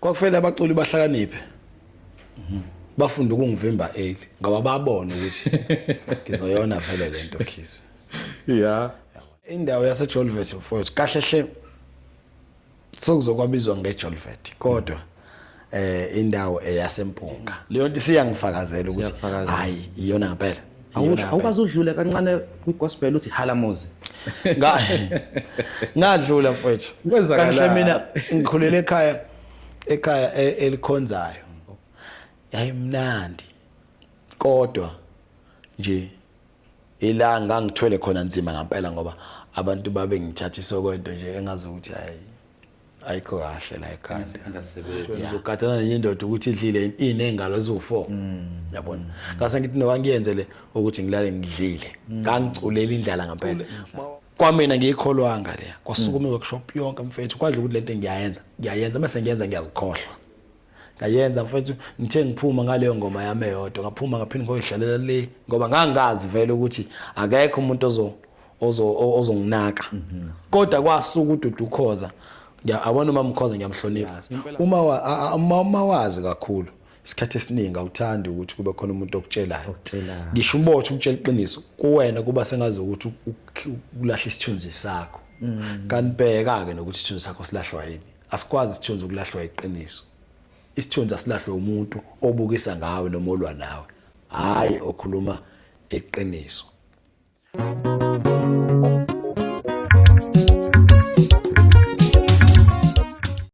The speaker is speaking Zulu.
Kwakufanele abaculi bahlakaniphe. Bafunde ukungivimba early ngoba babona ukuthi ngizoyona vele lento khizi. Yeah. Indawo yaseJolvet mfowethu kahle hle sokuzokwabizwa ngeJolvet kodwa indawo eyasempunga. Leyo nto isiyangifakazela ukuthi Siyakufakazela. hayi iyona ngempela. Iyona ngempela. Awukaze udlule kancane kwi-gospel uthi halamuzi. Ngadlula mfowethu. Kwenzakalani? Kahle mina ngikhulele ekhaya elikhonzayo. Yayimnandi. Kodwa nje ila ngangithwele khona nzima ngempela ngoba abantu babe ngithathisa okwento nje engazi ukuthi hayi ayikho kahle la ekhanda. Ngizogadana nenye indoda ukuthi idlile inengalo eziwu4. Yabona. Ngase ngithi noma ngiyenze le ukuthi ngilale ngidlile. Ngangiculela indlala ngempela. Kwamina ngiyikholwanga leya. Kwasukuma i-workshop yonke mfethu kwadla ukuthi lento ngiyayenza. Ngiyayenza bese ngiyenza ngiyazikhohlwa. Ngayenza mfethu ngithe ngiphuma ngaleyo ngoma yami eyodwa ngaphuma ngaphinde ngoyidlalela le ngoba ngangazi vele ukuthi akekho umuntu ozonginaka. Kodwa kwasuka uDudu Khoza. Ngiyabona uma Mkhoza ngiyamhlonipha. Uma wazi kakhulu isikhathi esiningi awuthandi ukuthi kube khona umuntu okutshelayo. Okutshelayo. Ngisho umbotho ukutshela iqiniso kuwena kuba sengazi ukuthi ulahla isithunzi sakho. Kanti bheka ke nokuthi isithunzi sakho silahlwa yini. Asikwazi isithunzi ukulahlwa iqiniso. Isithunzi asilahlwe umuntu obukisa ngawe noma olwa nawe. Hayi okhuluma iqiniso.